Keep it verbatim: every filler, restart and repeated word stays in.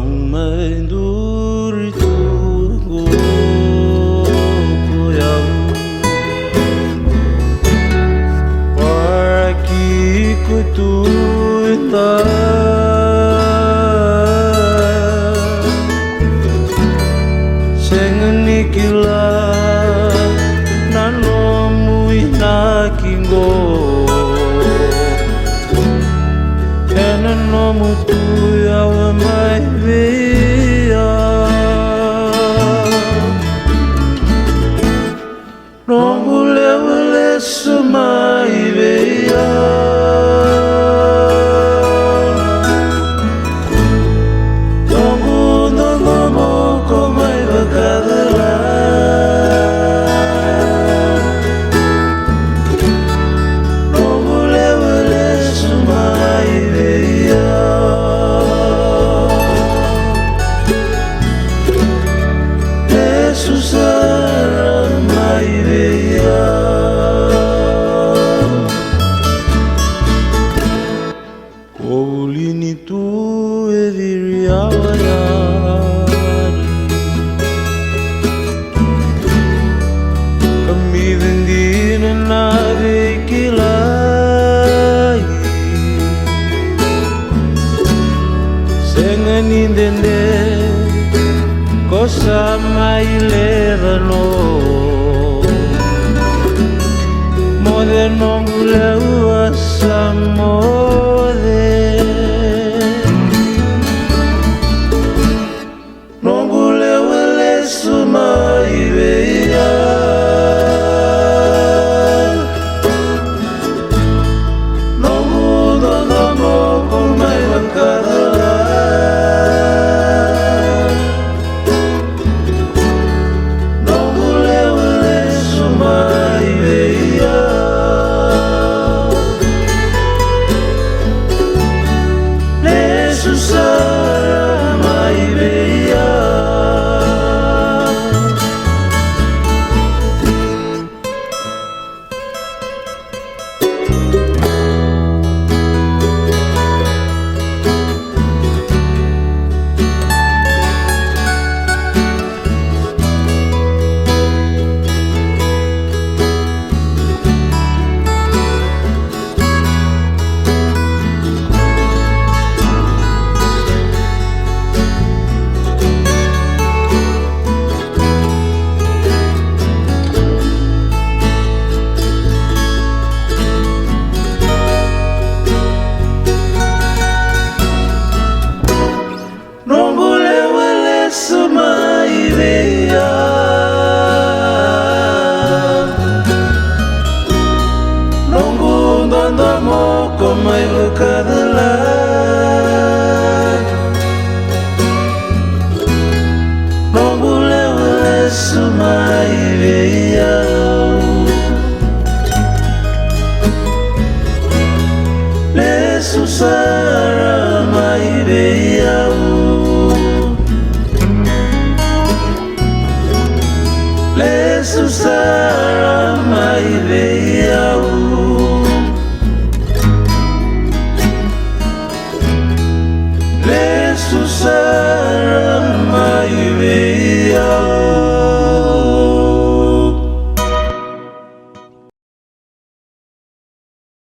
Mai duri tu qo ko yau, waraki iko tu e ta. Sega ni kila na nomu inaki qo. Ena nomu tu yawa mai vei au. Noqu lewe lesu mai vei au. Noqu dodomo ko mai vakacala. Noqu lewe lesu mai vei au. Lesu sara mai vei au. Ko vuli ni tu e ciri yawa yani. Ka mici dina na veikilai. Sega ni dede ko sa mai leca no. Moce noqu lewa sa moce. Noqu lewe lesu mai vei au. Noqu dodomo ko mai vakacala. Noqu lewe lesu mai vei au. Lesu sara mai vei au. Noqu lewe lesu mai vei au. Noqu dodomo ko mai vakacala. Noqu lewe lesu mai vei au. Lesu sara mai vei au. Lesu sara mai vei au. Lesu sara